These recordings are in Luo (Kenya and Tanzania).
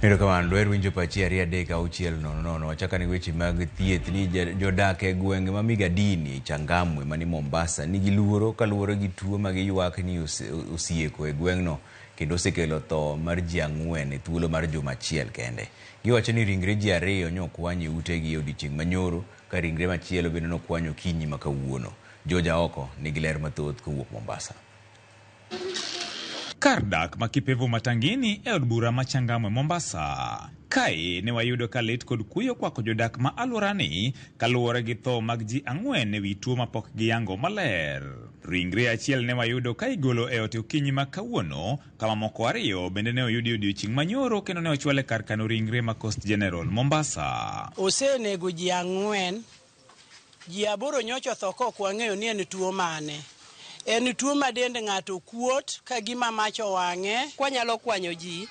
Erokamano, dwaher winjo pachi 2 3 6 0 0. Wachako ni weche mag thieth ni jodak e gwenge ma Migadini, Changamwe mani Mombasa nigi luoro kaluwore gi tuo ma giywak ni osieko e gweng'no kendo osekelo tho mar ji 4 e thuolo mar juma achiel kende. Giwacho ni ringre ji ariyo nyokwany e utegi e odiechieng' manyoro ka ringre machielo bende nokwany okinyi ma kawuono. George Aoko nigi ler mathoth kowuok Mombasa. Kar dak ma Kipevu Matangini e od bura ma Changamwe, Mombasa. Kae ne wayudo ka lit kod kuyo kwako jodak ma alworani kaluwore gi tho mag ji 4 ewi tuo mapok giyango maler. Ringre achiel ne wayudo ka igolo e ot okinyi ma kawuono, kama moko ariyo bende ne oyudi odiochieng' manyoro kendo ne ochwal e kar kano ringre ma Coast General, Mombasa. Osenego ji 4, ji 8 nyocha otho kok wang'eyo ni en tuo mane. En tuo ma dend ng'ato kuot ka gima mach owang'e. Kwanyalo kwanyo ji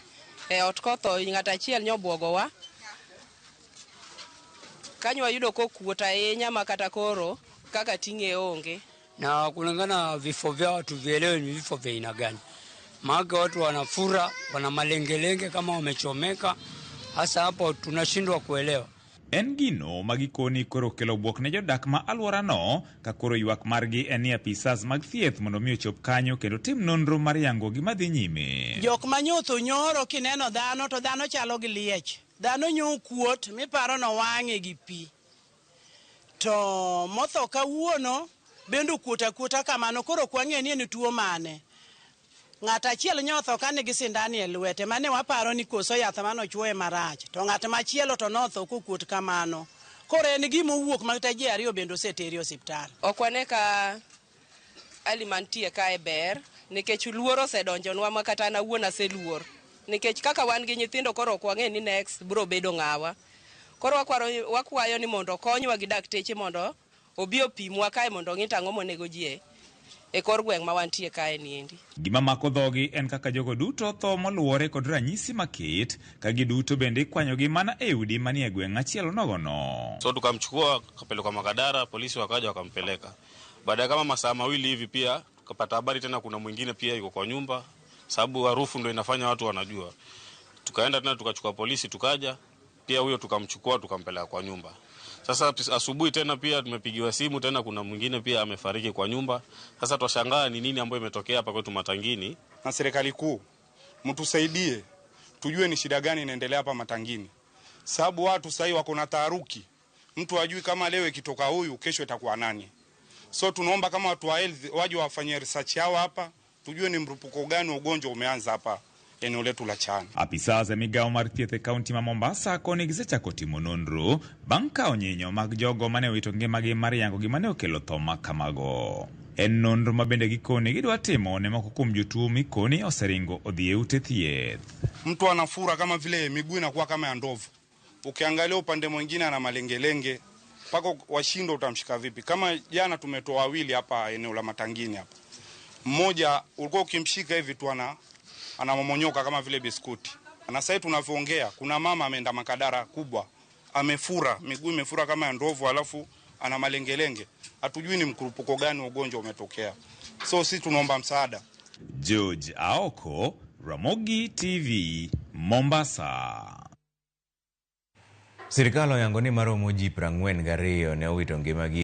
e ot kotho ng'at achiel nyobuogowa kanyo wayudo kokuot ahinya ma kata koro kaka ting'e onge. Na kulingana na vifo vyao tuvielewe ni vifo vya aina gani. Maana watu wanafura, wana malengelenge kama wamechomeka. Hasa hapo tunashindwa kuelewa. En gino ma gikoni koro okelo bwok ne jodak ma alworano ka koro ywak margi en ni apisas mag thieth mondo mi ochop kanyo kendo tim nonro mar yango gima dhi nyime. Jok ma nyotho nyoro kineno dhano to dhano chalo gi liech. Dhano nyo kuot miparo nowang'e gi pi. To motho kawuono bende okuot akuota kamano koro ok wang'eyo ni en tuo mane. Ng'at achiel nyotho ka nigi sindan e lwete mane waparo ni koso yath mane ochuoye marach to ng'at machielo to notho kokuot kamano. Koro en gima owuok ma kata ji ariyo bende oseteri e osiptal. Ok wane ka hali mantie kae ber nikech luoro osedonjonwa ma kata an awuon aseluor nikech kaka wan gi nyithindo koro ok wang'e ni next biro bedo ng'awa. Koro wakwayo ni mondo okonywa gi dakteche mondo obi opimwa kae mondo ong'i to ang'o monego ji e kor gweng' ma wantie kae niendi. Gima mako dhogi en kaka jogo duto tho moluwore kod ranyisi maket ka giduto bende ikwanyogi mana e udi manie gweng' achiel nogono. So tukamchukua kapelekwa Makadara, polisi wakaja wakampeleka. Baada ya kama masaa 2 hivi pia tukapata habari tena kuna mwingine pia yuko kwa nyumba, sababu harufu ndio inafanya watu wanajua. Tukaenda tena tukachukua polisi, tukaja pia huyo tukamchukua tukampeleka kwa nyumba. Sasa asubuhi tena pia tumepigiwa simu tena kuna mwingine pia amefariki kwa nyumba. Sasa twashangaa ni nini ambayo imetokea hapa kwetu Matangini. Na serikali kuu mtusaidie tujue ni shida gani inaendelea hapa Matangini, sababu watu sasa wako na taharuki, mtu hajui kama leo ikitoka huyu kesho itakuwa nani. So tunaomba kama watu wa health waje wafanye research yao hapa, tujue ni mrupuko gani wa ugonjwa umeanza hapa eneo letu la Chaani. Apisas e migawo mar thieth e kaunti ma Mombasa koni gisechako timo nonro bang' kawo nyinyo mag jogo mane owito ngimagi mar yango gima ne okelo tho ma kamago. En nonro ma bende gikoni gidwa timo ne moko kuom jotuo mikoni oseringo odhi e ute thieth. Mtu anafura kama vile miguu inakuwa kama ya ndovu. Ukiangalia upande mwingine ana malengelenge mpaka washindwa utamshika vipi. Kama jana tumetoa wawili hapa eneo la Matangini hapa, mmoja ulikuwa ukimshika hivi tu anamomonyoka kama vile biskuti. Na sasa tunavyoongea kuna mama ameenda Makadara kubwa, amefura miguu imefura kama ya ndovu, alafu ana malengelenge. Hatujui ni mkurupuko gani ugonjwa umetokea. So sisi tunaomba msaada. George Aoko, Ramogi TV, Mombasa. Sirikal oyango ni maromo ji 42 ne owito ngimagi.